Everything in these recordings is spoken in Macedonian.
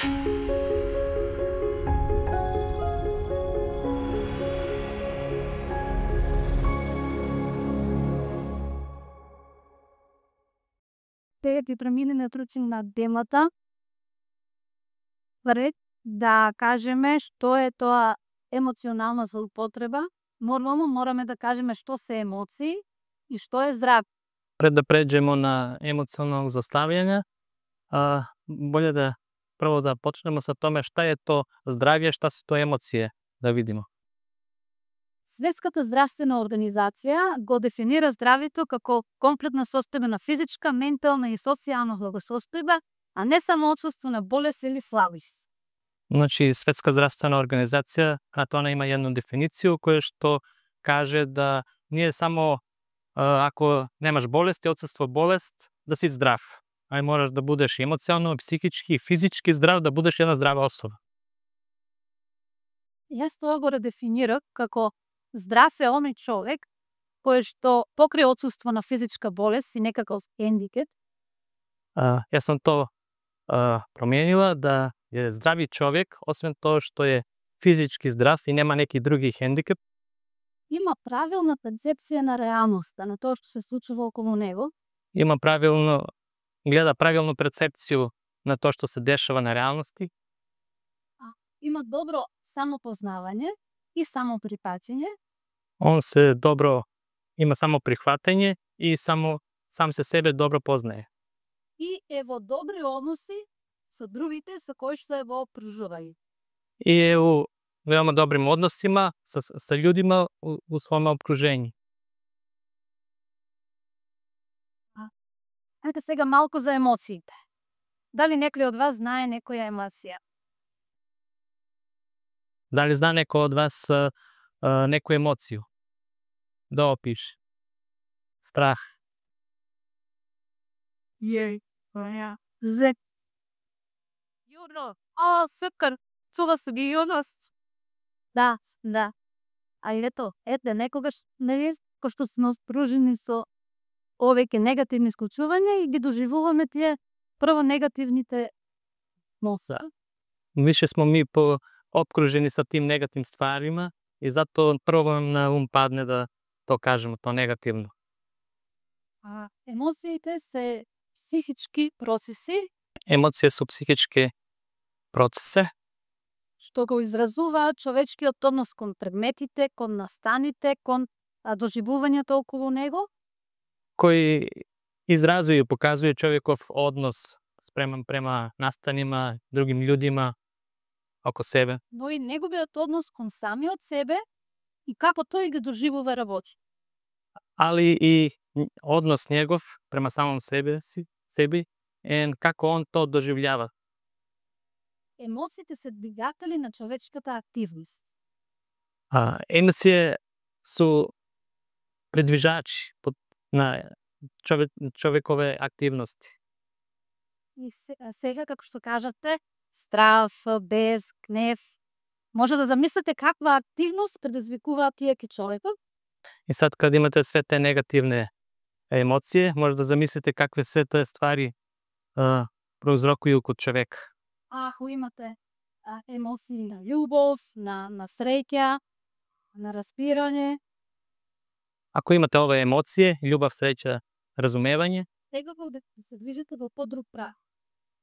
Те ти преминеме на темата, пред да кажеме што е тоа емоционална злоупотреба, нормално мораме да кажеме што се емоции и што е здравје. Пред да преđemo на емоционално злостављање, боле да прво да почнемо со томе шта е то здравје, шта се тоа емоции, да видиме. Светската здравствена организација го дефинира здравјето како комплетна состојба на физичка, ментална и социјална благосостојба, а не само отсуство на болест или слабост. Значи, Светска здравствена организација, она има една дефиниција која што каже да ние само ако немаш болест и отсуство болест, да си здрав. Ај мораш да будеш емоционално, психички и физички здрав, да будеш една здрава особа. Јас тоа го редефинирав како здрав е оној човек кој што покрај отсуство на физичка болест и некаков хендикеп. Јас сум тоа променила да е здрави човек, освен тоа што е физички здрав и нема неки други хендикеп. Има правилна перцепција на реалноста, на тоа што се случува околу него. Има гледа правилну перцепцiju на тоа што се дешава на реалности. Има добро самопознавање и самоприпаќање. Он има самоприхватање и сам се себе добро познае. И е во добри односи со другите со кои што е во окружување. И е у veoma добрим односима со људима у својом окружење. Ајде сега малку за емоциите. Дали некој од вас знае некоја емоција? Дали знае некој од вас некоја емоција? Да опише. Страх. Јудно. Супер. Чува се ги јудност. Да. А ето, некогаш, нели, кој што сме спружени со овеќе негативни исклучувања и ги доживуваме тие прво негативните емоции. Више смо ми обкружени со тим негативни стварима и затоа прво на ум падне да то кажеме, то негативно. Емоциите се психички процеси. Емоции се психички процеси што го изразуваат човечкиот однос кон предметите, кон настаните, кон доживувањето околу него. Кој изразува и показува човеков однос према настанима, другим људима око себе. Но и неговиот однос кон самиот себе и како тој ги доживува работи. Али и однос негов према самом себе како он то доживљава. Емоциите се двигатели на човечката активност. Емоции су предвижачи на човекове активности. И сега, како што кажавте, страв, без, гнев, може да замислите каква активност предизвикуваат тие ки човекот? И сад кога имате све те негативни емоции, може да замислите какви све тие ствари проузрокују код човек. Ако имате емоции на љубов, на среќа, на разбирање. Ако имате овие емоции, љубов, среќа, разумевање, секако да се движите во подруг прав.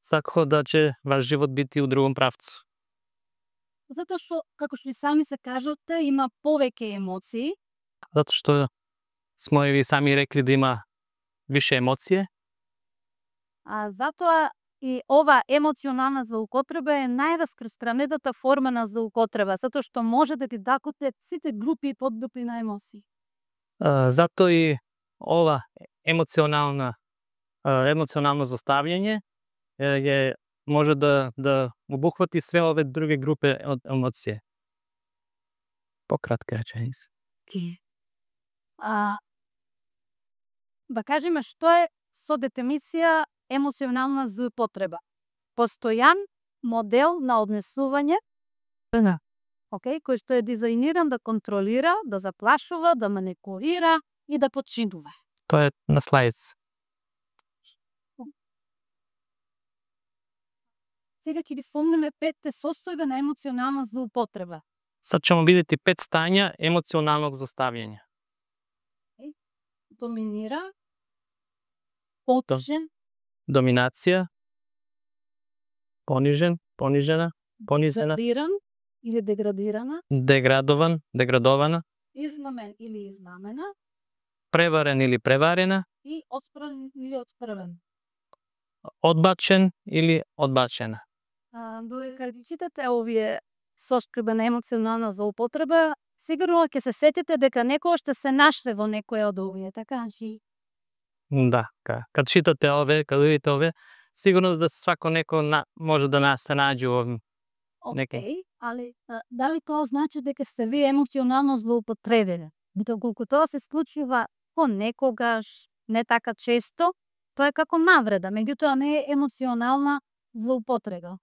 Сакако да ќе ваш живот бити у другом правцу. Затоа што, како што и сами се кажавте, има повеќе емоции. Затоа што смо и ви сами рекли да има више емоции. Затоа и ова емоционална злоупотреба е најраскрстранетата форма на злоупотреба, затоа што може да ги дакоте сите групи и подгрупи на емоции. Затоа и ова емоционално злостављање може да обухвати све овие други групи од емоции. Пократка реченица. Да кажеме што е со дефиниција емоционална злоупотреба. Постојан модел на однесување, кој што е дизајниран да контролира, да заплашува, да манипулира и да подчинува. Тоа е на слайдс. сега ќе ги спомнеме 5 состојби на емоционална злоупотреба. Sad ćemo vidjeti 5 stanja emocionalnog zlostavljanja. Доминира, потижен, Dominacija, ponižen, ponižena, ponizena, деградиран или деградирана, degradovan, degradovana, измамен или измамена prevaren ili prevarena, и отспран или отспрвен. odbačen ili odbačena. Додека ги читате овие соскриба на емоционална злоупотреба, сигурно ќе се сетите дека некој ще се нашле во некој од овие, така? Da, kad čitate ove, kad vidite ove, sigurno da svako neko može da se nađe u ovim nekim. Океј, али дали тоа значи дека сте ви емоционално злоупотребени? Доколку тоа се случува понекогаш, не така често, тоа е како навреда, меѓутоа не е емоционална злоупотреба.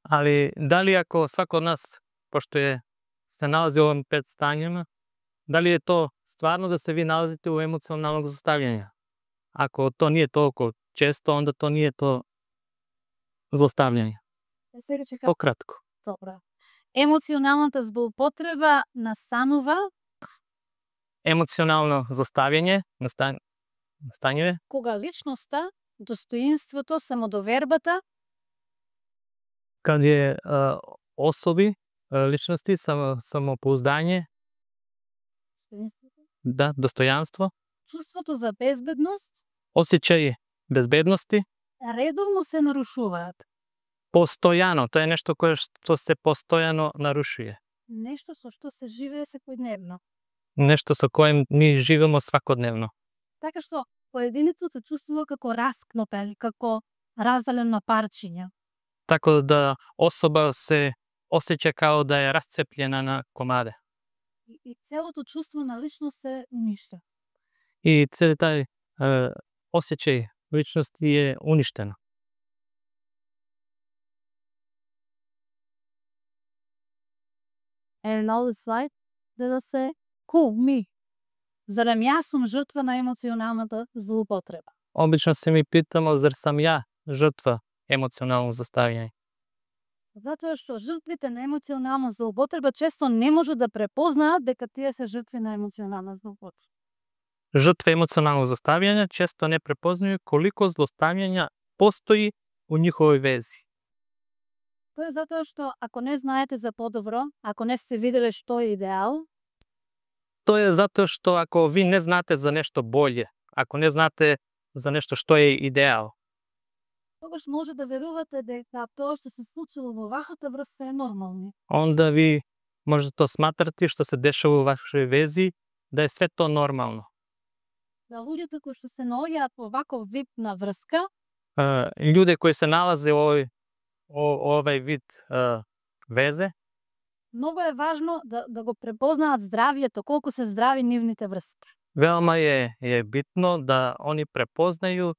Ali da li ako svako od nas, pošto se nalazi u ovim 5 stanjima, da li je to stvarno da se vi nalazite u emocionalnog zlostavljanja? Ako to nije toliko često, onda to nije to zlostavljanje. Сега ќе Pokratko. Добро. Емоционалната злоупотреба настанува Emocionalno zlostavljanje nastanjuje кога личноста, достоинството, самодовербата kad je osobi, ličnosti, samopouzdanje, da, dostojanstvo, чувството за безбедност osjećaj bezbednosti, редовно се нарушуваат. postojano, to je nešto koje što se postojano narušuje. Нешто со што се живее секојдневно. Nešto sa kojim mi živimo svakodnevno. Така што поединецот се чувствува како раскнот или како разделен на парчиња. Tako da osoba se osjeća kao da je rascepljena na komade. И целото чувство на личност се уништа. I cijeli taj osjećaj ličnosti je uništeno. Нови слайд, да се ми. Зарем јас сум жртва на емоционалната злоупотреба? Obično se mi pitamo, zar sam ja žrtva emocionalnog zlostavljanja? Затоа што жртвите на емоционална злоупотреба често не може да препознаат дека тие се жртви на емоционална злоупотреба. Žrtve emocionalnog zlostavljanja često ne prepoznaju koliko zlostavljanja postoji u njihovoj vezi. Тоа е затоа што ако не знаете за подобро, ако не сте виделе што е идеал, To je zato što ako vi ne znate za nešto bolje, ako ne znate za nešto što je ideal, тогаш може да верувате дека тоа што се случило во вашата врска е нормално. onda vi možete to smatrati što se dešava u vašoj vezi, da je sve to normalno. Да луѓето кои што се наоѓаат во ваков вид на врска, Ljude koji se nalaze u ovaj vid veze, многу е важно да го препознаат здравието, колку се здрави нивните врски. veoma je bitno da oni prepoznaju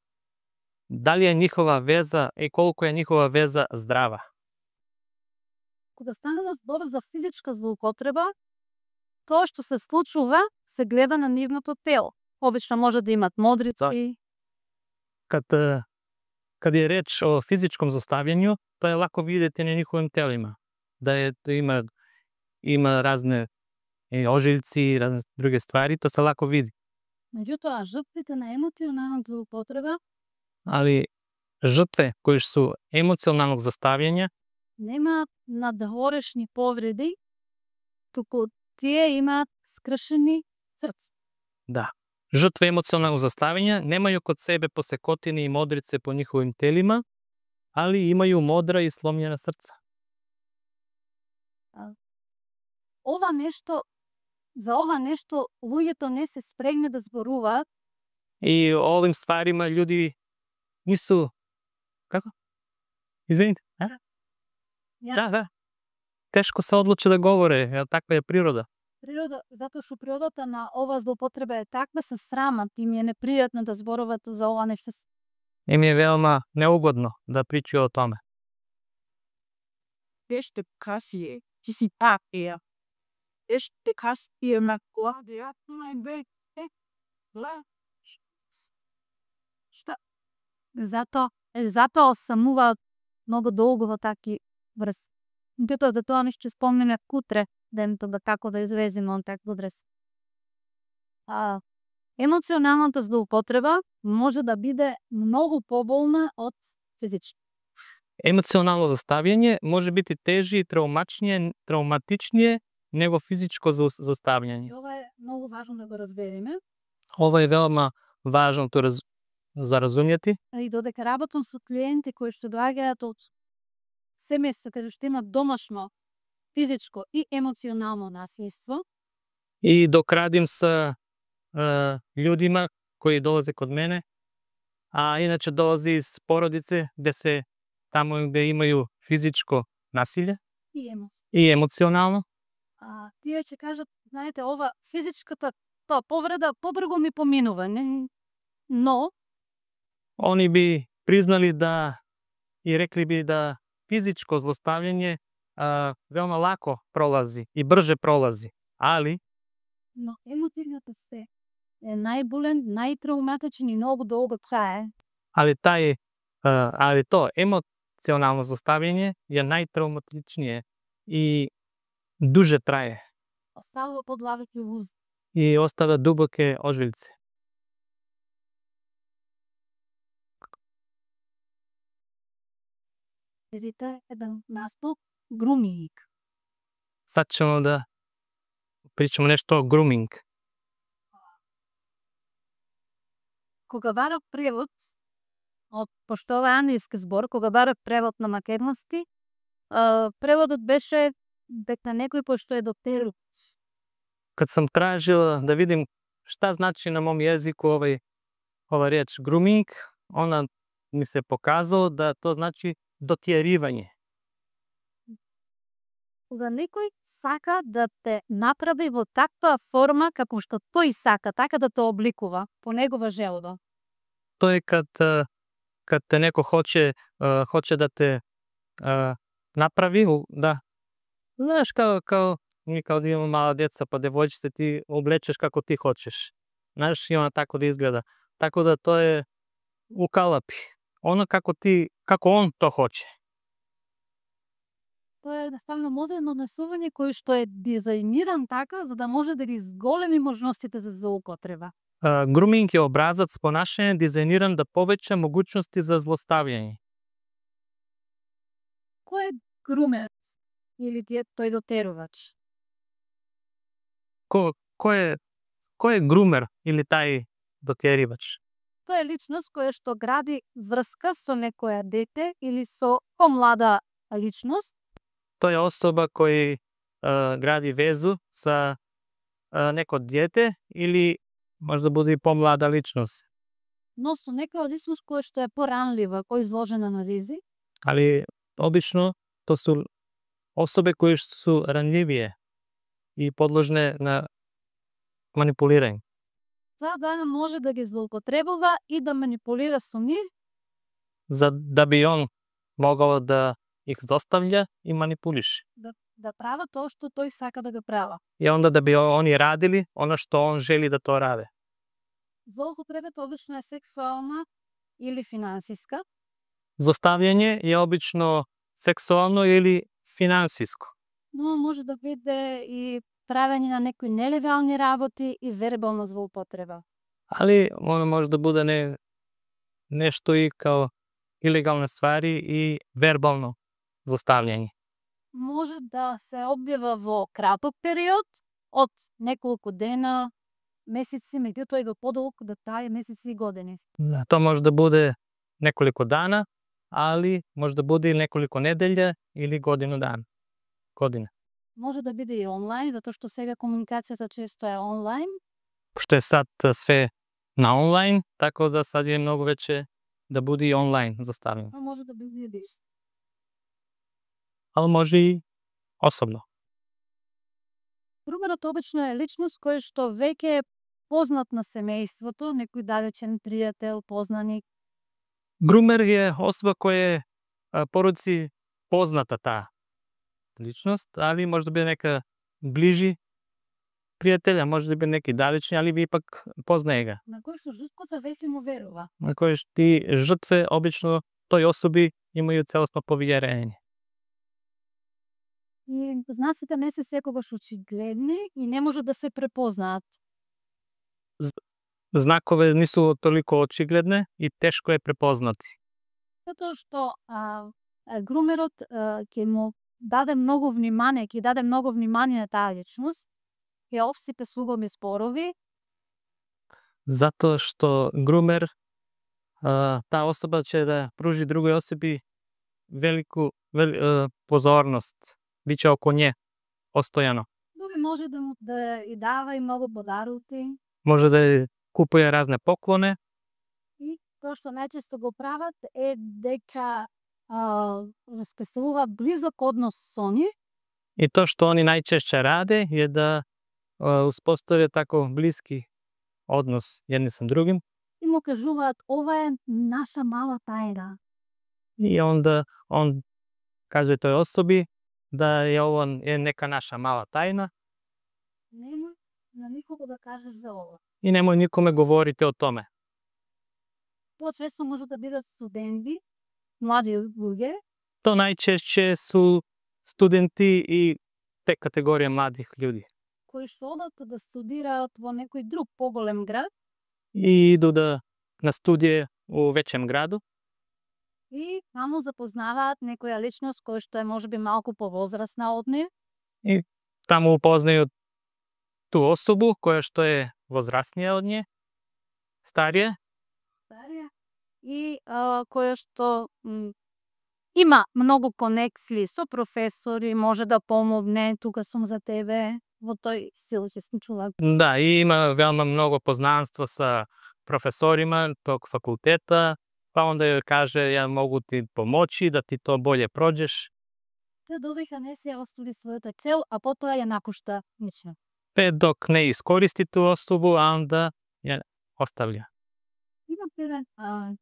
da li je njihova veza i koliko je njihova veza zdrava. Кога стане на збор за физичка злоупотреба, тоа што се случува се гледа на нивното тело. Обично може да имат модрици, Kad je reč o fizičkom zlostavljanju, to je lako vidjeti na njihovim telima. Da ima razne ožiljci i razne druge stvari, to se lako vidi. меѓутоа жртвите на емоционална злоупотреба Ali žrtve koje su emocionalnog zlostavljanja немаат надворешни повреди, туку тие имаат скршени срца. Da. Žrtve emocionalnog zlostavljanja nemaju kod sebe posekotine i modrice po njihovim telima, ali imaju modra i slomljena srca. За ова нешто луѓето не се спремни да зборуваат, I o ovim stvarima ljudi nisu... Kako? Izvinite. Da. Teško se odluče da govore, jer takva je priroda. затоа што природата на ова злоупотреба е таква, се срамат и ми е непријатно да зборуваат за ова нешто. Im je veoma neugodno da pričaju o tome. Este kasije, ti si papija. Este kasije ma guardia mai bete. La. Затоа самуваат многу долго во таки врз. Меѓутоа за тоа нешто спомнеме кутре, да како да извеземе он таков врз. Емоционалната злоупотреба може да биде многу поболна од физична. Емоционално заставјање може бити тежи и травматичнije него физичко заставјање. Ова е многу важно да го разбереме. Ова е велма важно за разумјати. И додека работам со клиенти кои што доаѓаат од семејства каде што имат домашно, физичко и емоционално насилство, И док радим со људима кои долазе код мене, а иначе долази из породице таму где имају физичко насилје и емоционално. Тие ќе кажат, знаете, ова физичката повреда побрзо ми поминува, но Они би признали и рекли би да физичко злостављање велма лако пролази и брже пролази, но емотивната се е најболен, најтравматичен и многу долго трае. то емоционално злостављање е најтравматичнije и дуже трае Оставува подлабоки уз. и оставя дубоке ожилци. Визите еден настол груминг. Сад ćemo да pričamo нешто о груминг. Кога барав превод пошто ова е англиски збор, кога барав превод на македонски, преводот беше дека некој пошто е дотерувач. Кад сам тражила да видим шта значи на мом језику ова реч груминг, она ми се показало да то значи дотиеривање. Кога некој сака да те направи во таква форма како што тој сака, така да те обликува по негова желба. Тоа е кад те неко хоче да те направи, да. Знаеш као да имаме мала деца па девојчица ти облечеш како ти хочеш. Знаеш, има тако да изгледа. Тако да тоа е укалапи. Оно како он то хоче. Тоа е едноставно модерно однесување кој што е дизајниран така за да може да ги зголеми можностите за злоупотреба. Груминг е образац понашање дизајниран да повеќа могуćности за злоставјање. Кој е грумер или тој дотерувач? Кој е грумер или тај дотеривач? Тоа е личност која што гради врска со некоја дете или со помлада личност. Тоа е особа кој гради везу со неко дете или може да биде и помлада личност. Но со некоја личност која што е поранлива, која е изложена на ризик. Обично то су особи кои што су ранливие и подложне на манипулирање. За да може да ги злоупотребува и да манипулира со нив. За да би он могол да их доставља и манипулише. Да прават тоа што тој сака да го права. И онда да би они радили она што он жели да тоа раде. Злоупотребата обично е сексуална или финансиска. Злоставјање е обично сексуално или финансиско. Но може да биде и правење на некои нелегални работи и вербална злоупотреба. Оно може да биде нешто и као илегални ствари и вербално злостављање. Може да се одбива во краток период од неколку дена, месеци, меѓутоа и во подолг да трае месеци и години. Тоа може да биде неколку дана, може да биде и неколку неделја или година. Може да биде и онлайн, затоа што сега комуникацијата често е онлайн. Пошто е сад све на онлайн, така да сад е многу веќе да биде и онлайн злостављање. Може да биде и лично. Може и особно. Грумерот обично е личност кој што веќе е познат на семејството, некој далечен пријател, познаник. Грумер е особа која е породци позната таа личност, може да биде нека ближи пријателја, може да биде неки далечни, ви пак познае га. На кој што жртвата веќе му верува. На кој што ти жртве обично тој особи имају целосно поверење. И знаците не се секогаш очигледни и не може да се препознаат. Знакове нису толико очигледни и тешко е препознати. Затоа што грумерот ќе му даде многу внимание, ќе даде многу внимание на таа личност, ќе обсипе с убави зборови. Затоа што грумер, таа особа ќе да пружи другој особи велику позорност, биче око нje, постојано. Дури може да му и дава и многу подароци. Може да ја купува разне поклоне. И тоа што најчесто го прават е дека распоставуваат близок однос со нив. И тоа што они најчешće раде е да успоставят тако блиски однос едни со другим. И му кажуваат, ова е наша мала тајна. И онда он каже тој особи да е ова е нека наша мала тајна. Немој на никого да кажеш за ова. И немој никоме говорите о томе. Почесто може да бидат студенти, млади луѓе. То најчешće су студенти и те категорија младих луѓе. Кои што одат да студираат во некој друг поголем град. И иду на студија у веќем граду. И таму запознаваат некоја личност која што е можеби малку повозрасна од нив. И таму упознају ту особу која што е возрастнија од нje, старија. И која што има многу конекции со професори, може да помогне, тука сум за тебе, во тој стил ќе се чува. Да, и има велма многу познанство со професорима тог факултета, па онда ја каже ја могу ти помоći да ти то болje проđеш. Те додека не се остави својата цел, а потоа ја накушта ништо. Пе док не искористи ту особу, а онда ја оставља.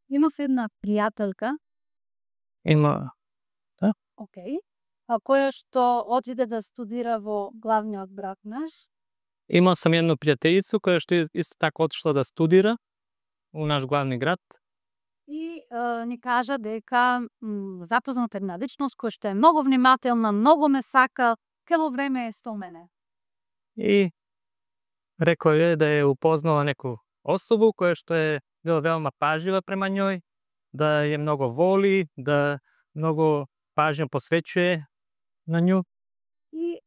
Имав една пријателка. Има, да? Океј. Која што отиде да студира во главниот град наш. Имал сам едно пријателицу која што исто така отишла да студира у наш главни град. И ни кажа дека запозната една личност која што е многу внимателна, многу ме сака, цело време е со мене. И рекла е да е упознала неку особу која што е била велма пажлива према њој, да ја многу воли, да многу пажња посвечuje на њу. И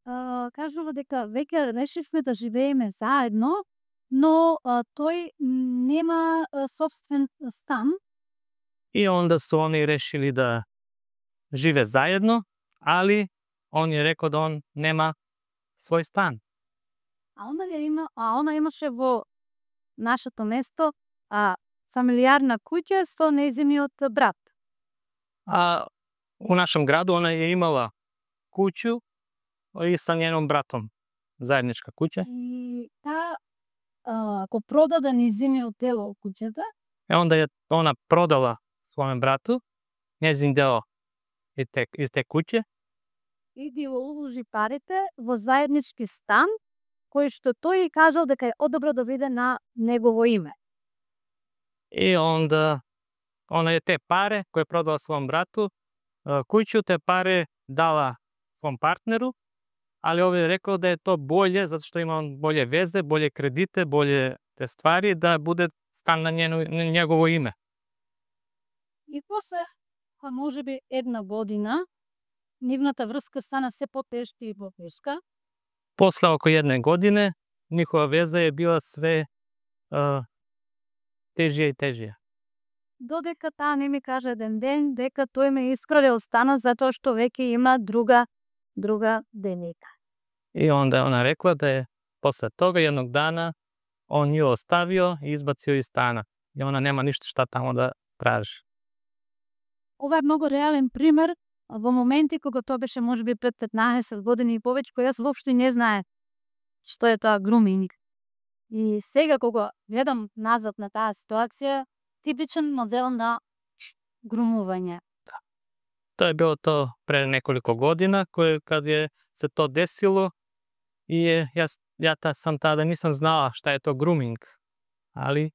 кажува дека веќе решивме да живееме заедно, но тој нема собствен стан. И онда су они решили да живе заедно, али он ја рекол да он нема свој стан. А она имаше во нашето место фамилиарна куќа со нејзиниот брат. А у нашем граду она ја имала куќу и со нjenom братом, заедничка куќа. И ако продаде нејзиниот дел од куќата, Онда она продала својем брату нејзин дел из те куќе. И ги уложи парите во заеднички стан, кој што тој кажал дека е одобро да биде на негово име. И онда она е те паре кои продала својом брату, куќу те паре дала својом партнеру, али овој рекол да е то болje, затоа што има он болje везе, болje кредите, болje те ствари, да буде стан на негово име. И после, можеби една година, нивната врска стана се потешка и потешка. После околу едне године, нихова веза е била све тежија и тежија. Додека таа не ми каже еден ден дека тој ме искраде од стана затоа што веќе има друга денека. И онда она рекла да е после тога едног дана он ја оставио и избацио из стана. И она нема ништо што тамо да тражи. Ова е многу реален пример во моменти кога тоа беше можеби пред 15 години и повеќе, кој јас воопшто не знае што е тоа груминг. И сега кога гледам назад на таа ситуација, типичен модел на грумување. Тоа е било то пред неколико година, каде се то десило и ја сам тада нисам знала шта е то груминг. Али,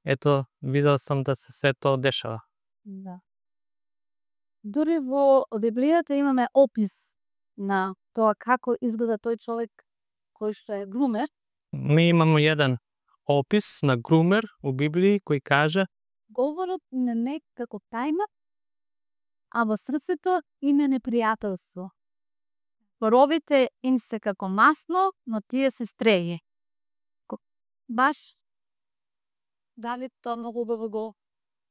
ето, видел сам да се то дешава. Да. Дури во Библијата имаме опис на тоа како изгледа тој човек кој што е грумер. Mi imamo jedan opis na grumer u Bibliji koji kaže Говорот не е како тајна, а во срцето име непријателство. Боровите им се како масло, но тие се стреји. Баш Давид тоа многу убаво го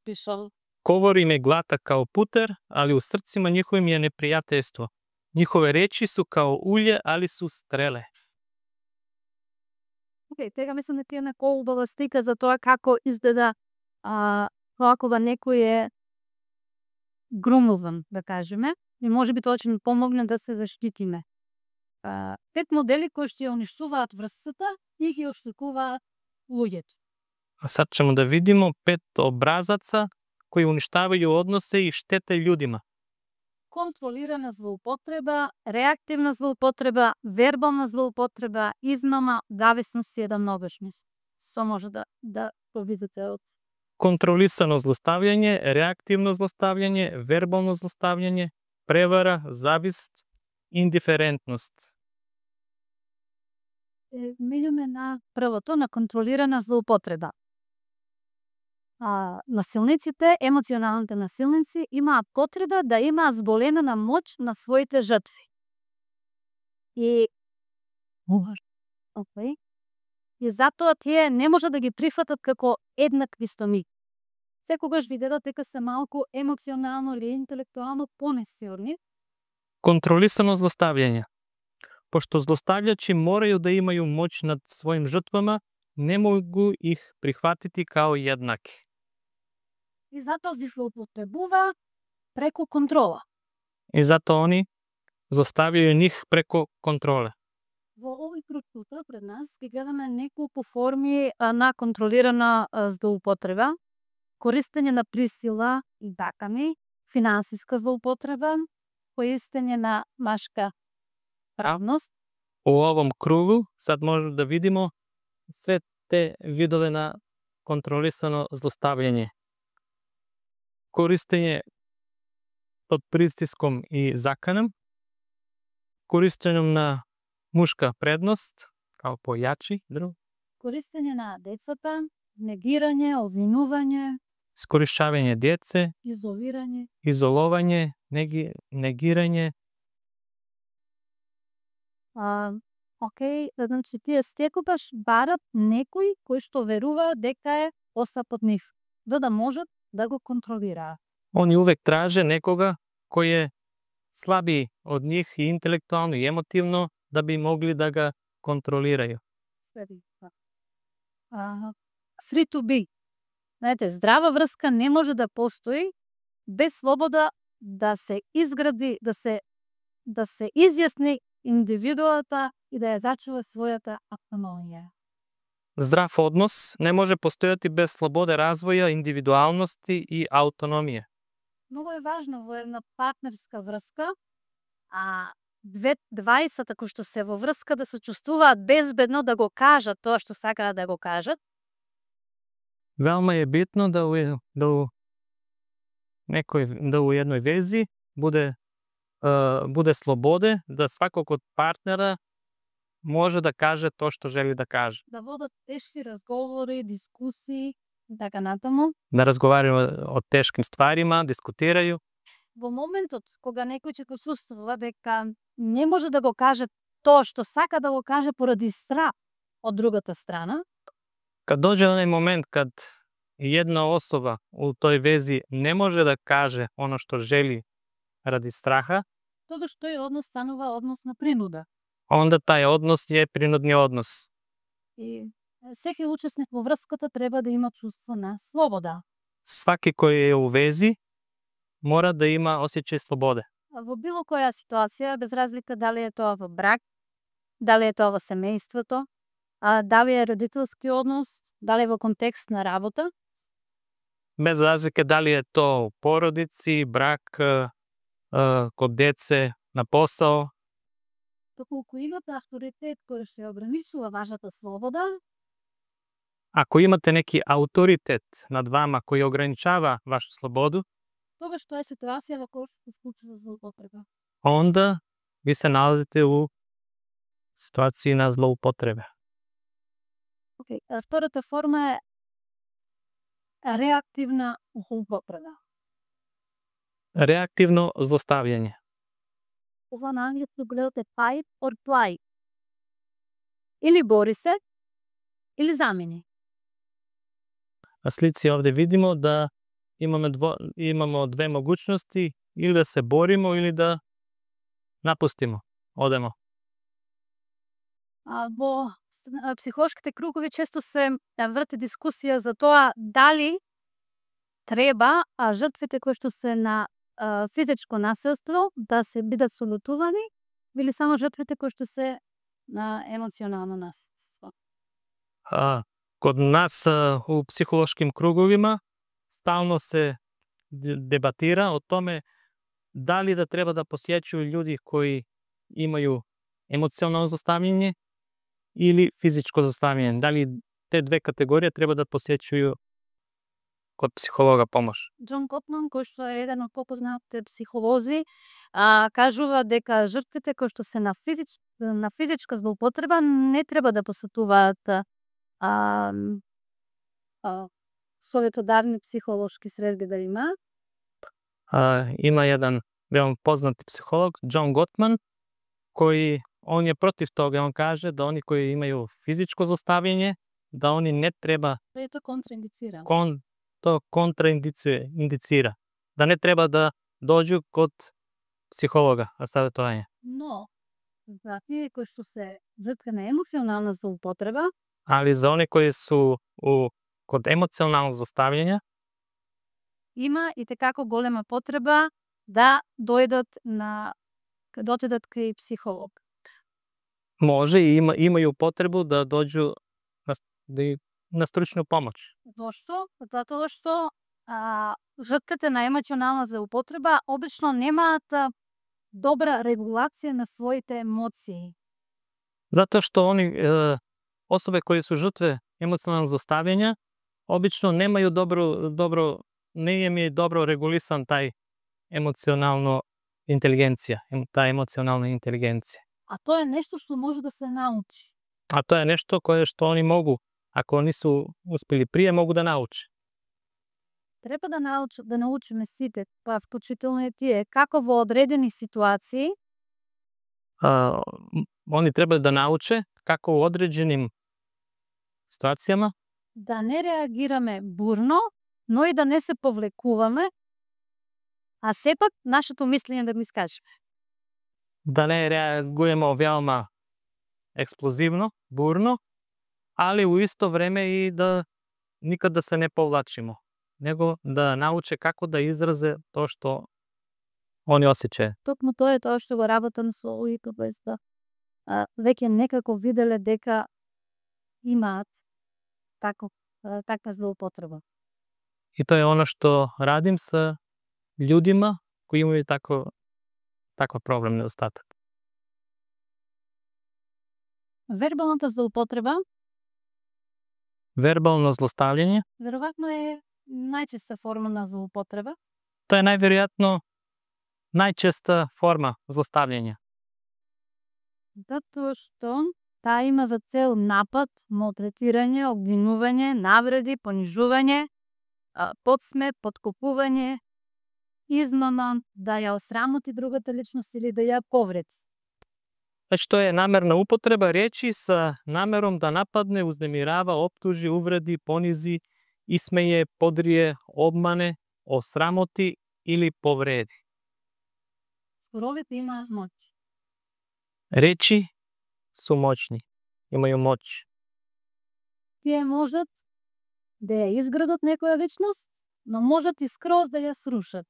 пишал. govor im je glata kao puter, ali u srcima njihovim je neprijateljstvo. Njihove reči su kao ulje, ali su strele. Тега мислам дека е некоја убава слика за тоа како изгледа кога некој е грумуван, да кажеме, и можеби тоа ќе ни помогне да се заштитиме. 5 модели кои што ја уништуваат врската и ги оштекуваат луѓето. A sad ćemo da vidimo 5 obrazaca koji uništavaju odnose i štete ljudima. Контролирана злоупотреба, реактивна злоупотреба, вербална злоупотреба, измама, зависност и едномногошност. Што може да видите од Kontrolisano zlostavljanje, reaktivno zlostavljanje, verbalno zlostavljanje, prevara, zavist, indiferentnost. Милиме на првото, на контролирана злоупотреба. Насилниците, емоционалните насилници имаат потреба да имаат зболенена моќ на своите жртви. И затоа тие не може да ги прифатат како еднакви со нив. Секогаш виделат дека се малку емоционално или интелектуално понесилни. Kontrolisano zlostavljanje. Pošto zlostavljači moraju da imaju moć nad svojim žrtvama, ne mogu ih prihvatiti kao jednaki. И затоа ги злоупотребува преку контрола. I zato oni zlostavljaju njih preko kontrole. Во овој круг тука пред нас ги гледаме неколку форми на контролирана злоупотреба. Користење на присила и дакани, финансиска злоупотреба, користење на машка правност. U ovom krugu sad možemo da vidimo sve te vidove na kontrolisano zlostavljanje. Korištenje pod pritiskom i zakanom, korištenjem na muška prednost, kao pojači, Користење на децата, негирање, обвинување, iskorišćavanje djece, изолирање, izolovanje, negiranje. Значи тие секогаш барат некој кој што верува дека е постапот нив, да можат да го контролираат. Oni uvek traže nekoga koji je slabiji od njih i intelektualno i emotivno da bi mogli da ga kontroliraju. Free to be. Знаете, здрава врска не може да постои без слобода да се изгради, да се изјасни индивидуата и да ја зачува својата автономија. Zdrav odnos ne može postojati bez slobode razvoja, individualnosti i autonomije. Многу е важно во една партнерска врска, двајцата кои што се во врска да се чувствуваат безбедно да го кажат тоа што сакаат да го кажат. Veoma je bitno da u jednoj vezi bude slobode, da svakog od partnera može da kaže to što želi da kaže. Да водат тешки разговори, дискусии, така натаму. Da razgovaraju o teškim stvarima, diskutiraju. Во моментот кога некој ќе го чувствува дека не може да го каже тоа што сака да го каже поради страх од другата страна. Kad dođe onaj moment kad jedna osoba u toj vezi ne može da kaže ono što želi radi straha, Тоа што е однос станува однос на принуда. onda taj odnos je prinudni odnos. И секој учесник во врската треба да има чувство на слобода. Svaki koji je u vezi mora da ima osjećaj slobode. Во било која ситуација, без разлика дали е тоа во брак, дали е тоа во семејството, дали е родителски однос, дали е во контекст на работа. Bez razlike da li je to u porodici, brak, kod dece, na posao. Доколку имате авторитет кој што ја ограничува вашата слобода, Ako imate neki autoritet nad vama koji ograničava vašu slobodu, Тогаш тоа е ситуација во која се случува злоупотреба. Onda vi se nalazite u situaciji na zloupotrebe. Океј, втората форма е реактивна злоупотреба. Reaktivno zlostavljanje. Ова на англиски гледате fight or flight. Или бори се, или замени. Na slici ovde vidimo da imamo dve mogućnosti, ili da se borimo ili da napustimo, odemo. Во психолошките кругови често се врти дискусија за тоа дали треба жртвите кои што се на физичко насилство да се бидат солутувани или само жртвите кои што се на емоционално насилство. Kod nas u psihološkim krugovima stalno se debatira o tome da li da treba da posjećuju ljudi koji imaju emocionalno zlostavljanje ili fizičko zlostavljanje. Da li te dve kategorije treba da posjećuju kod psihologa pomoć. Џон Готман, кој што е еден од попознатите психолози, кажува дека жртвите кои што се на физичка злоупотреба не треба да посетуваат советодавни психолошки средби да има. Ima jedan veoma poznati psiholog, Џон Готман, koji on je protiv toga. On kaže da oni koji imaju fizičko zlostavljanje, da oni ne treba, Тоа контраиндицира. to kontraindicira, da ne treba da dođu kod psihologa na savjetovanje. Но за тие кои што се жртва на емоционална злоупотреба, Ali za one koji su kod emocionalnog zlostavljanja, има и tekako голема потреба да дојдат кај психолог. može i imaju potrebu da dođu na stručnu pomoć. Зошто? Затоа што жртвите на емоционална злоупотреба обично немаат добра регулација на своите емоции. Zato što oni, osobe koje su žrtve emocionalnog zlostavljanja, obično nemaju ne im je dobro regulisan taj emocionalno inteligencija, ta emocionalna inteligencija. А тоа е нешто што може да се научи. A to je nešto koje što oni mogu, ako nisu uspeli prije, mogu da nauče. Треба да научиме сите, па вклучително и тие, како во одредени ситуации Oni trebaju da nauče kako u određenim situacijama да не реагираме бурно, но и да не се повлекуваме, а сепак нашето мислење да го искажеме. da ne reagujemo veoma eksplozivno, burno, ali u isto vreme i da nikad da se ne povlačimo, nego da nauče kako da izraze to što oni osjećaju. Токму тоа е тоа што го работам со овие без да веќе некако виделе дека имаат таква злоупотреба. I to je ono što radim sa ljudima koji imaju takav problem, nedostatak. Вербалната злоупотреба Verbalno zlostavljanje, веројатно е најчеста форма на злоупотреба, to je najvjerojatno najčešća forma zlostavljanja. затоа што таа има за цел напад, малтретирање, обвинување, навреди, понижување, подсмев, подкупување, измама, да ја осрамоти другата личност или да ја повреди. Znači, to je namerna upotreba riječi sa namerom da napadne, uznemirava, optuži, uvredi, ponizi, ismeje, podrije, obmane, osramoti ili povredi. Зборовите има моќ. Reči su moćni, imaju moć. Тие можат да ја изградат некоја личност, но можат и скроз да ја срушат.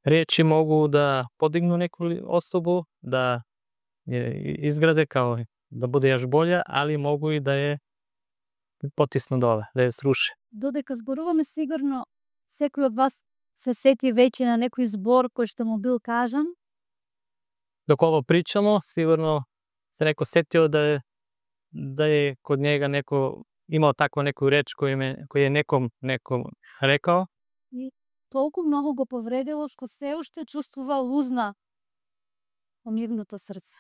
Riječi mogu da podignu neku osobu, da je izgrade kao da bude još bolja, ali mogu i da je potisnu dole, da je sruše. Додека зборуваме, сигурно секој од вас се сети веќе на некој збор кој што му бил кажан. Dok ovo pričamo, sigurno se neko setio da je kod njega neko imao takvu neku reč koju je nekom rekao. толку многу го повредило што се уште чувствува лузна во нивното срце.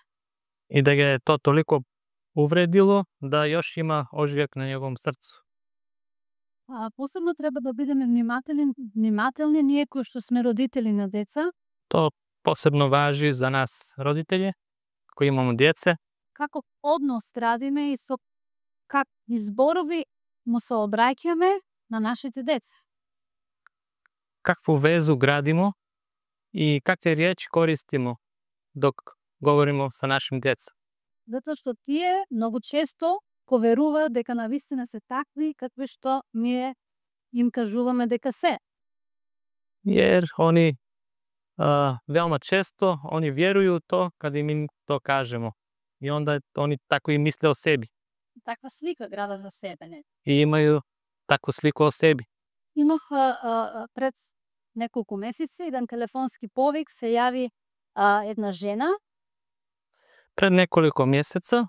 И да ga je to toliko uvredilo da još ima ožiljak na njegovom srcu. Посебно треба да бидеме внимателни ние кои што сме родители на деца, To posebno važi za nas roditelje koji imamo djece, како однос градиме и со какви зборови му се обраќаме на нашите деца. kakvu vezu gradimo i kakve riječi koristimo dok govorimo sa našim djecom. Затоа што тие многу често поверуваат дека навистина се такви какви што ние им кажуваме дека се. Jer oni veoma često oni vjeruju u to kad im to kažemo. I onda oni tako i misle o sebi. Таква слика градат за себе, не? I imaju takvu sliku o sebi. Имах пред неколку месеци еден телефонски повик, се јави една жена. Pred nekoliko mjeseca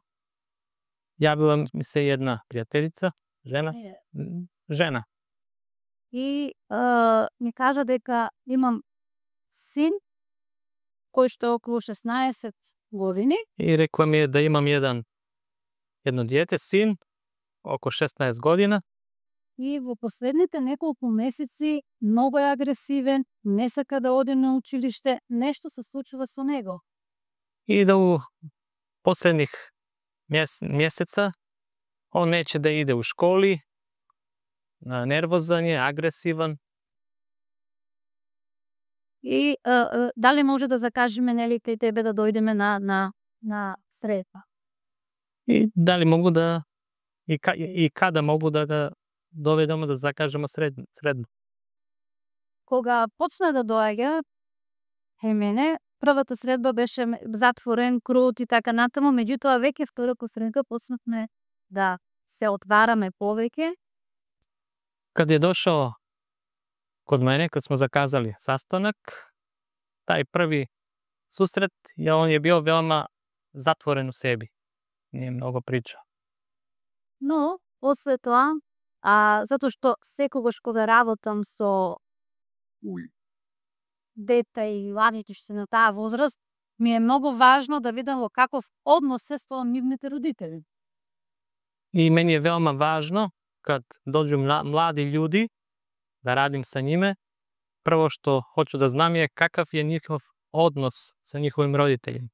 javila mi se jedna prijateljica, žena. И ми кажа дека имам син кој што е околу 16 години I rekla mi je da imam jedno dijete, sin, oko 16 godina. и во последните неколку месеци многу е агресивен, не сака да оде на училиште, нешто се случува со него. I da u posljednjih mjeseca on neće da ide u školi, nervozan je, agresivan. И дали може да закажеме нели кај тебе да дојдеме на средба? I da li mogu da i kada mogu da ga dovedemo da zakažemo srednu. Кога почна да доаѓа кај мене, првата средба беше затворен, крут и така натаму, меѓутоа веќе втората средба почнавме да се отвараме повеќе. Kad je došao kod mene, kad smo zakazali sastanak, taj prvi susret, on je bio veoma zatvoren u sebi. Nije mnogo pričao. Но, после тоа, затоа што секогаш кога работам со дете и младите што се на таа возраст, ми е многу важно да видам во каков однос се со нивните родители. I meni je veoma važno kad dođu mladi ljudi da radim sa njime, prvo što hoću da znam je kakav je njihov odnos sa njihovim roditeljima.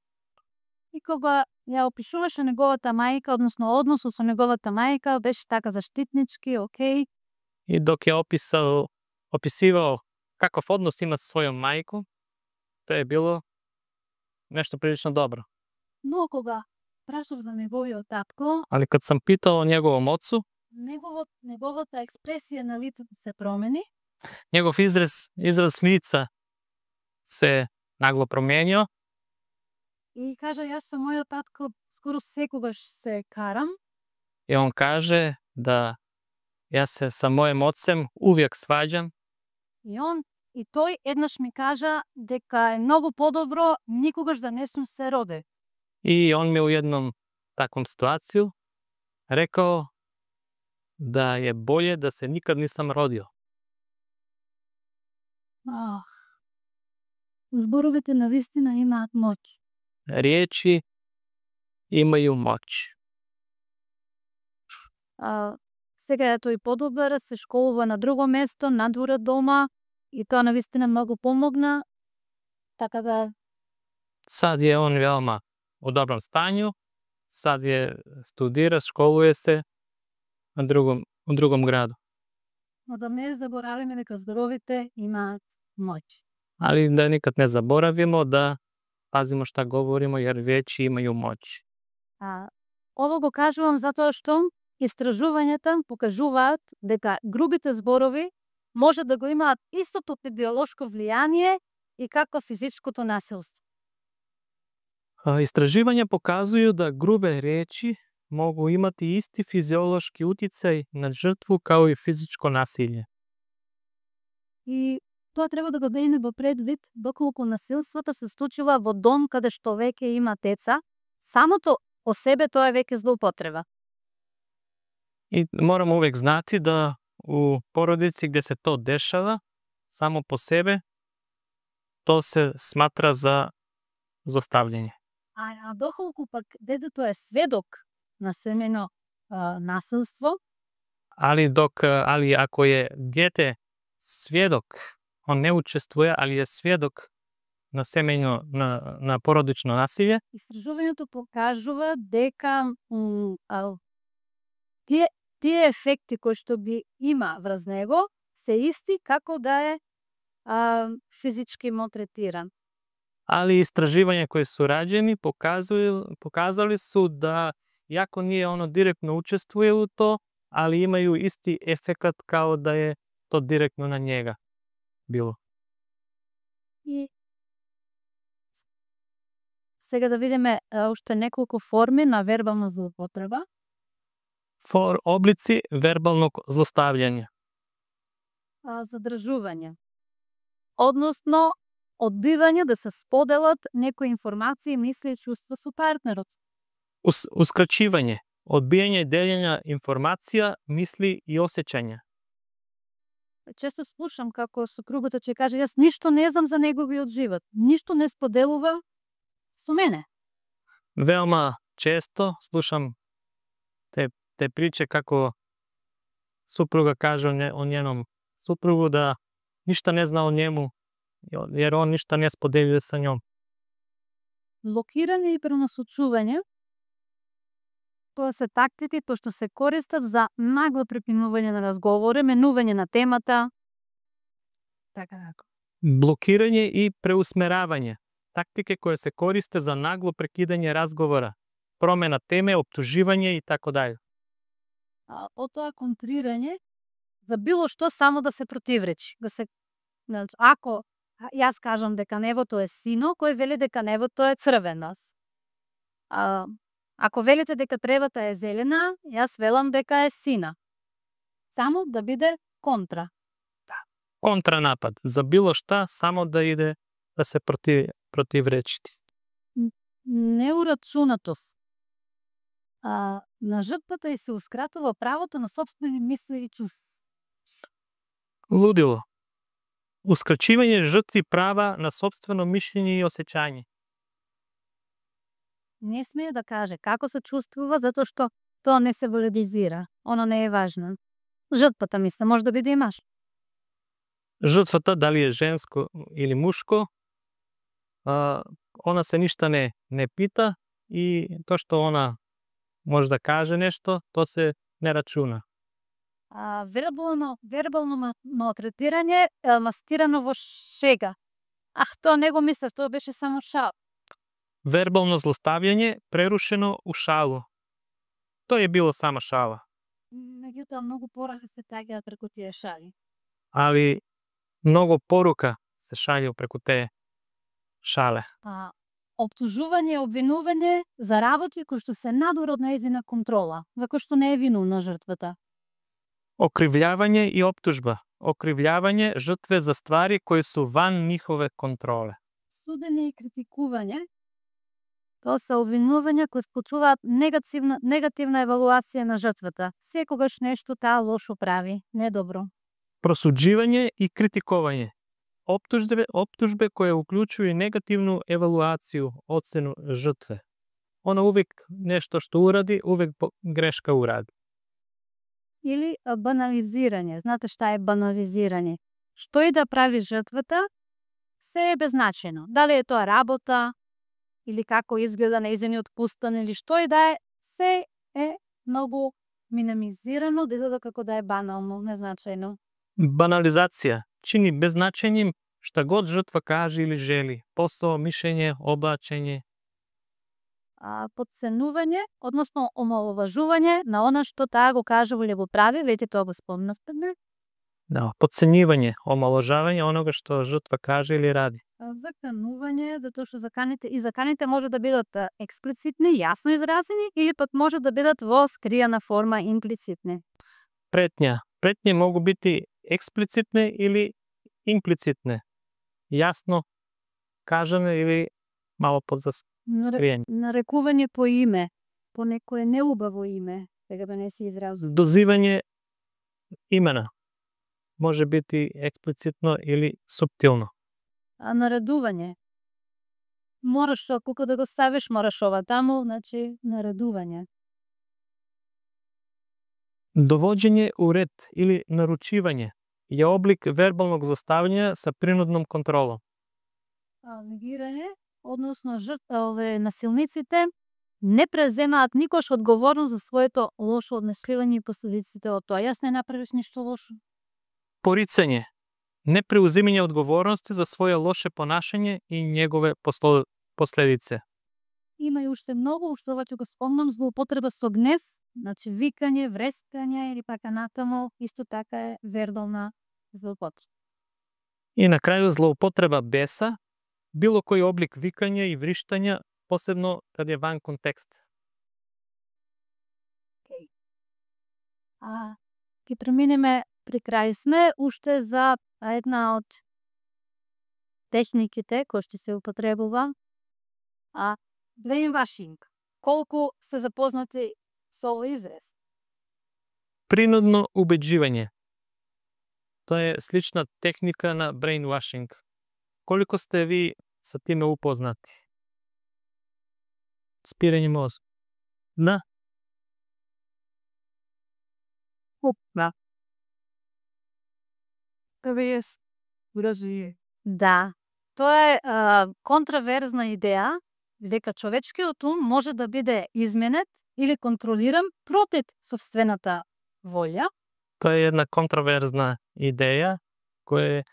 И кога ја опишуваше неговата мајка, односно односот со неговата мајка, беше така заштитнички, окей. I dok je opisivao kakav odnos ima sa svojom majkom, to je bilo nešto prilično dobro. Но кога прашав за неговиот татко, Ali kad sam pitao o njegovom ocu, неговата експресија на лицето се промени. njegov izraz lica se naglo promijenio. И кажа, јас со мојот татко скоро секогаш се карам. I on kaže da ja se sa mojim ocem uvijek svađam. И тој еднаш ми кажа дека е многу подобро никогаш да не сум се роде. I on mi u jednom takvom situaciju rekao da je bolje da se nikad nisam rodio. Зборовите навистина имаат моќ. Riječi imaju moć. Сега е тој подобар, се школува на друго место, надвор од дома, и тоа навистина многу помогна. Така да... Sad je on veoma u dobrom stanju, sad je studira, školuje se u drugom gradu. Но да не заборавиме дека зборовите имаат моќ. Ali da nikad ne zaboravimo da pazimo šta govorimo, jer riječi imaju moć. Ово го кажувам затоа што истражувањата покажуваат дека грубите зборови може да го имаат истото идеолошко влијание и како физичкото насилство. Istraživanja pokazuju da grube riječi mogu imati isti fiziološki uticaj na žrtvu kao i fizičko nasilje. И тоа треба да го имаме во предвид доколку насилството се случува во дом каде што веќе има деца, самото по себе тоа е веќе злоупотреба. I moramo uvijek znati da u porodici gdje se to dešava, само по себе, то се сматра за злостављање. А доколку пак детето е сведок на семено насилство, Али ако е дете сведок, он не учествува, али е сведок на семејно на породично насилје, истражувањето покажува дека тие ефекти кои што би има врз него се исти како да е физички малтретиран. али истражувања кои су раđени показали су да иако ние оно директно учествува у то, али имају исти ефекат као да е то директно на njega било. И сега да видиме уште неколку форми на вербална злоупотреба. Облици вербалnog злостављања. Задржување. Односно, одбивање да се споделат некои информации, мисли и чувства со партнерот. Ускрачивање, одбијање делење информација, мисли и осеќања. Често слушам како сопругата ќе каже, јас ништо не знам за неговиот живот, ништо не споделува со мене. Веома често слушам те приче како супруга каже о нjenom супругу да ништа не зна о njemu, јер он ништа не споделува со њом. Блокирање и пренасочување, тоа се тактики кои што се користат за нагло прекинување на разговори, менување на темата. Така. Блокирање и преусмеравање, тактики кои се користе за нагло прекидање разговора, промена теме, оптуживање и така даје. Потоа контрирање за било што само да се противречи. Ако јас кажам дека небото е сино, кој вели дека небото е црвено. Ако велите дека тревата е зелена, јас велам дека е сина. Само да биде контра. Контранапад. За било шта, само да иде да се противречити. Неурачунатост. На жртвата и се ускратува правото на собствени мисли и чувства. Лудило. Ускрачивање жртви права на собствено мишљење и осеќање. Не смее да каже како се чувствува, затоа што тоа не се валидизира. Оно не е важно. Жртвата мисля, може да биде и маж. Жртвата, дали е женско или мушко, она се ништа не пита и тоа што она може да каже нешто, то се не рачуна. Вербално малтретирање е мастирано во шега. Тоа не го мислев, тоа беше само шал. Вербално злостављање прерушено у шалу. Тоа е било само шала. Меѓутоа многу порака се таѓаат преку тие шали. Али многу порука се шаљу преку те шале. Оптужување и обвинување за работи кои што се надвор од нејзина контрола, вако што не е виновна жртвата. Окривљавање и оптужба. Окривљавање жртве за ствари кои су ван нихове контроле. Судење и критикување, тоа се обвинувања кои вклучуваат негативна евалуација на жртвата. Секогаш нешто таа лошо прави, недобро. Просудживање и критикување. Оптужбе кои уклучуju негативну евалуацiju, оцену жртве. Она увек нешто што уради, увек грешка уради. Или банализирање. Знате шта е банализирање? Што и да прави жртвата, се е беззначено. Дали е тоа работа, или како изгледа нејзиниот пустан, или што и да е, се е многу минимизирано, да изгледа како да е банално, незначајно. Банализација чини беззначањим шта год жртва каже или жели. Посоо, мишење, облачење. Подценување, односно омаловажување на она што таа го кажува или го прави, веќе тоа го спомнавте. Да, подценјување, омаловажување онога што жртва каже или ради. Заканување, затоа што заканите може да бидат експлицитни, јасно изразени, или пак може да бидат во скриена форма имплицитни. Претња. Претње могу бити експлицитне или имплицитне. Јасно кажане или мало подскриени. Нарекување по име, по некое неубаво име, сега да не се изразува. Дозивање имена. може бити експлицитно или суптилно. А наредување. Мораш кога да го ставиш, мораш ова таму, значи наредување. Довоđење у ред или наручивање е облик вербалног злостављања sa принудном контролом. Негирање, односно насилниците не преземаат никош одговорност за своето лошо однесување и последиците од тоа. Јас не направив ништо лошо. Порицање, не преузимање одговорности за своје лоше понашање и негове последице. Има и уште многу, што ова ќе го спомнам, злоупотреба со гнев, значи викање, врескање или пака натаму, исто така е вербална злоупотреба. И на крају злоупотреба беса, било кој облик викање и вриштања, посебно каде е ван контекст. Ќе преминеме, при крај сме, уште за една од техниките кои што се употребува, brainwashing. Колку сте запознати со овој израз? Принудно убеđivање. Тоа е слична техника на brainwashing. Колико сте ви sa time upoznati? Спирање мозга. Да. Да. Тебе јес. Уразује. Да. Тоа е контраверзна идеја, дека човечкиот ум може да биде изменет или контролиран против собствената волја. Тоа е една контраверзна идеја, која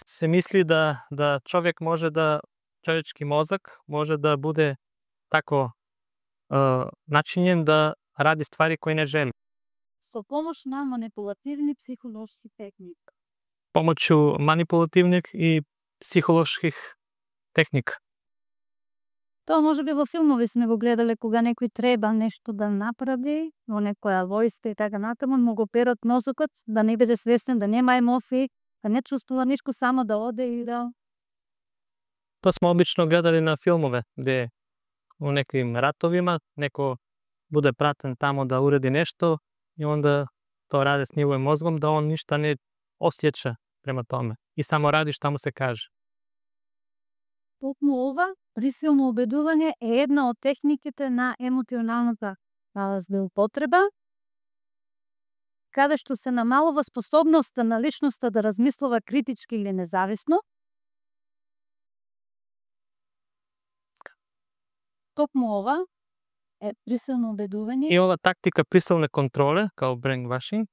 се мисли да човек може да, човечки мозок може да буде тако начинен да ради ствари кои не жели. Со помош на манипулативни психолошки техники. Помоќу манипулативних и психолошких техника. Тоа може би во филмови сме го гледале кога некој треба нешто да направи, во некоја војска и така натаму, му го перат мозокот, да не биде свестен, да нема емоции, да не чувствува ништо, само да оде и да... Тоа сме обично гледали на филмове, где у некоим ратовима неко буде пратен тамо да уреди нешто и онда тоа ради с неговим мозгом, да он ништо не осјеча према томе и само ради што му се каже. Токму ова, присилно убедување е една од техниките на емотионалната злоупотреба, каде што се намалува способноста на личноста да размислува критички или независно. Токму ова е присилно убедување. И ова тактика присилна контрола, као brainwashing,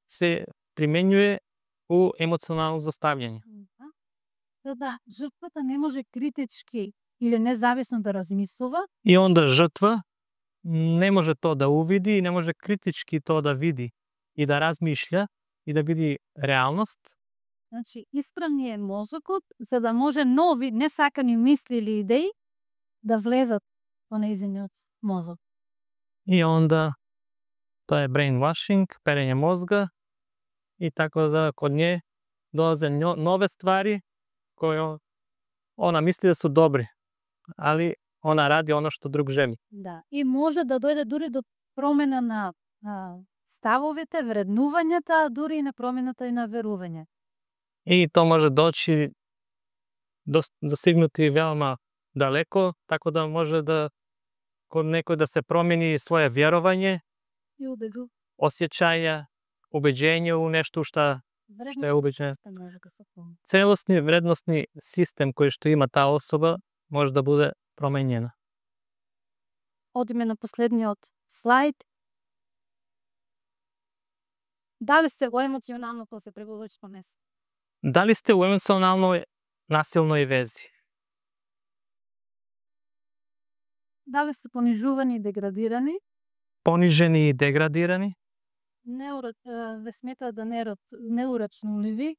се применјува у емоционално злостављање. Да, жртвата не може критички или независно да размислува. И онда жртва не може тоа да увиди и не може критички тоа да види и да размишља и да види реалност. Значи, исправни е мозокот за да може нови несакани мисли или идеи да влезат во нејзиниот мозок. И онда тоа е brainwashing, перење мозга и така да код нje долазе нове ствари кои она мисли да су добри, али она ради оно што друг жели. Да, и може да дојде дури до промена на ставовите, вреднувањата, дури и на промената и на верување. И тоа може дојти достигнути велма далеко, така да може да код некој да се промени своје верување, И убеду. осјеќаја, убеđење у нешто што е убеđен. Да. Целосни вредносни систем кој што има таа особа може да буде променjena. Одиме на последниот слайд. Дали сте во емоционално посепребувачко место? Дали сте у емоционално насилној вези? Дали сте понижувани и деградирани? Понижени и деградирани? Ве смета да неурачноливи?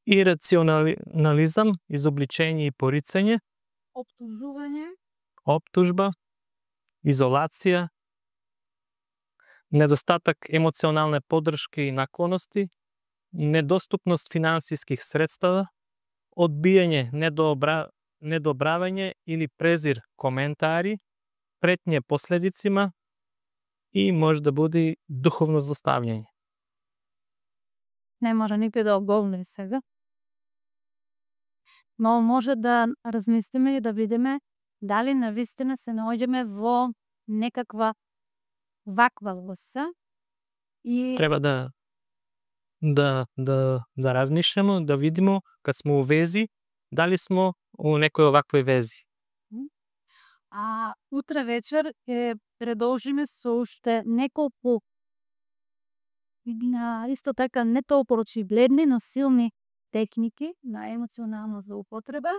Ирационализам, изобличење и порицање? Оптужување? Оптужба? Изолација? Недостатак емоционалне поддршки и наклоности? Недоступност финансиских средстава? Одбијање, недобравање или презир коментари? Претње последицима? И може да буде духовно злостављање. не може никој да оголни сега. Но може да размислиме и да видиме дали навистина се наоѓаме во некаква ваква лоса и Треба да размишljamo, да видимо кад смо у вези, дали смо у некој оваквој вези. утре вечер ќе продолжиме со уште неколку исто така не толку очигледни, но силни техники на емоционална злоупотреба.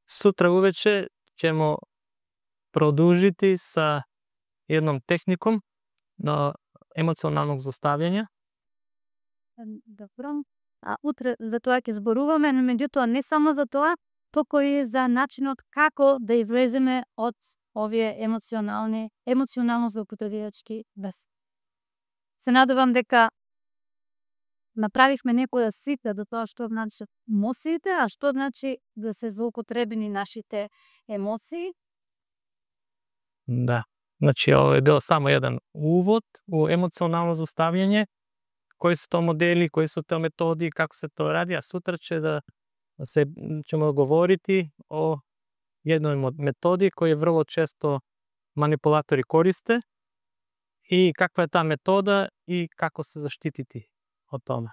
Сутра увече ćemo продолжити sa jednom tehnikom na емоционалnog злостављања. Добро. Утре за тоа ќе зборуваме, но меѓутоа не само за тоа, туку и за начинот како да излеземе од овие емоционално злоупотребивачки вези. Се надевам дека направивме некоја слика до тоа што значи емоциите, а што значи да се злоупотребени нашите емоции. Да. Значи, ovo je bilo samo jedan uvod u emocionalno zlostavljanje. Koji su to modeli, koji su to metodi, kako se to radi, a sutra ćemo govoriti o jednoj metodi koju vrlo često manipulatori koriste i kakva je ta metoda i kako se zaštititi od toga.